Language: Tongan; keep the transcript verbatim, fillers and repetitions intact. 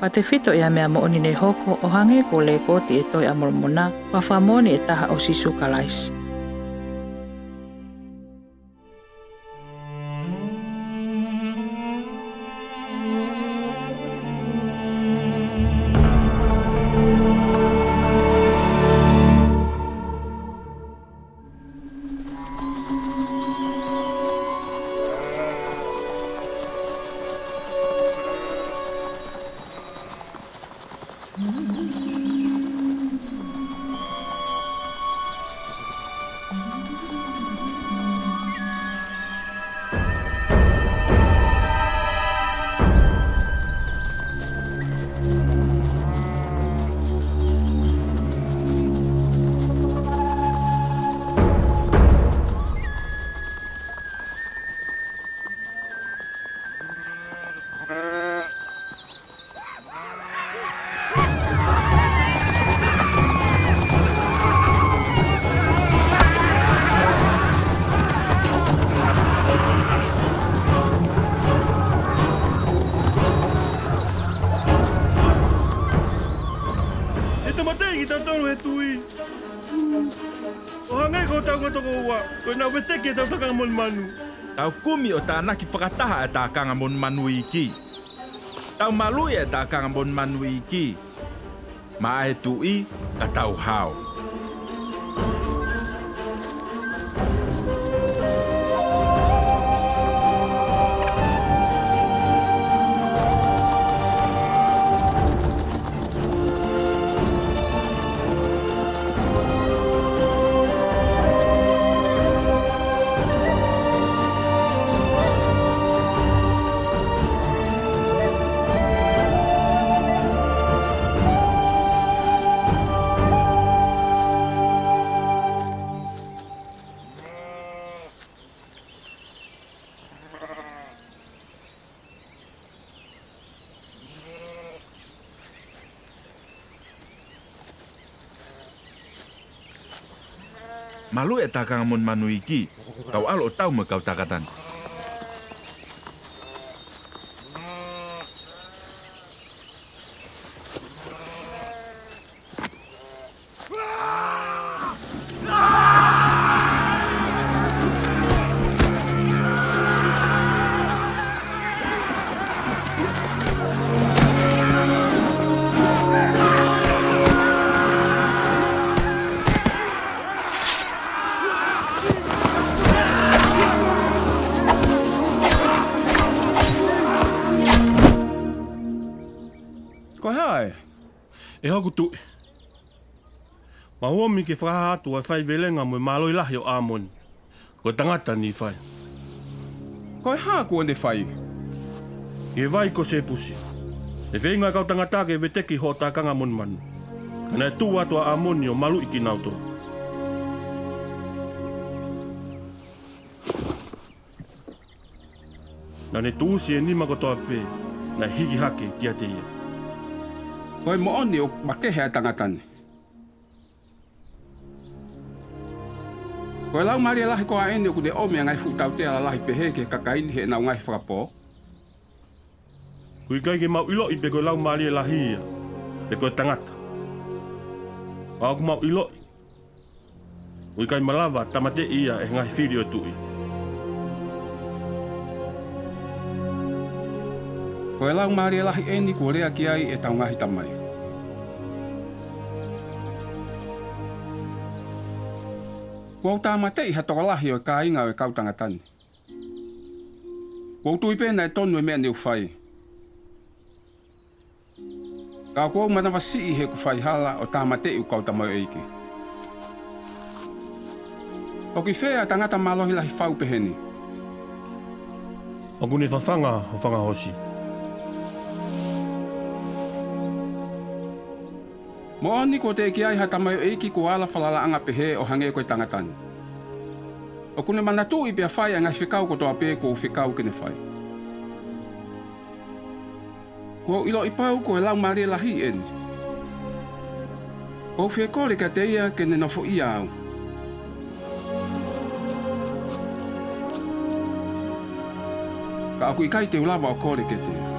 Pea tefito ʻi ha meʻa moʻoni naʻe hoko, ʻo hangē ko e lēkooti ʻi he Tohi ʻa Molomona, ko e Fakamoʻoni ʻe Taha ʻo Sīsū Kalaisi. ʻE tāmateʻi kitautolu ʻe he tuʻi. ʻO hangē ko hotau ongo tokoua, ko ʻenau veteki ʻetau tākanga monumanu. Tau kumi ʻo tānaki fakataha ʻa e tākanga monumanu iiki. Tau maluʻi ʻa e tākanga monumanu iiki. Maʻa e tuʻi, ka tau hao. Maluʻi e tākanga monumanu iiki, kau ʻalu ʻo tau mo e kau tangata ni. Ko e hā ē? ʻE hoku tuʻi, mau omi ke fakahā atu ʻa e faivelenga mo e mālohi lahi ʻo ʻĀmoni, ko e tangata Nīfai. Ko e hā kuo ne fai? ʻI he vai ko Sepusi, ne feinga e kau tangata ke veteki hoʻo tākanga monumanu. Ka naʻe tuʻu atu ʻa ʻĀmoni ʻo maluʻi kinautolu. Naʻa ne tuʻusi e nima kotoa pē naʻe hiki hake kiate ia. Ko e moʻoni ʻoku makehe ʻa e tangata ni. Ko e laumālie lahi koā ʻeni ʻoku ne ʻomi ʻa e ngaahi fuʻu tautea lalahi pehē ki he kakai ni heʻenau ngaahi fakapō? ʻOku ʻikai ke mau ʻiloʻi pe ko e laumālie lahi ia, pe ko e tangata. Ka ʻoku mau ʻiloʻi ʻoku ʻikai malava tāmateʻi ia ʻe he ngaahi fili ʻo e tuʻi. Ko e laumālie lahi ʻeni kuo lea ki ai ʻetau ngaahi tamai. Kuo u tāmateʻi ha tokolahi ʻo e kāinga ʻo e kau tangata ni. Kuo u tui pē naʻe tonu e meʻa ne u fai. Ka ʻoku ou manavasiʻi heʻeku faihala ʻo tāmateʻi ʻeku kau tamaioʻeiki. ʻOku ʻi fē ʻa e tangata mālohi lahi fau pehē ni? ʻOku ne fafanga ho fanga hoosi. Moʻoni kuo teʻeki ai ha tamaioʻeiki kuo ala falalaʻanga pehē ʻo hangē ko e tangata ni. ʻOku ne manatuʻi pea fai ʻa e ngaahi fekau kotoa pē kuo u fekau ke ne fai. Kuo u ʻiloʻi pau ko e laumālie lahi ʻeni. Kuo u fie kole kiate ia ke ne nofoʻia au. Ka ʻoku ʻikai te u lava ʻo kole kiate ia.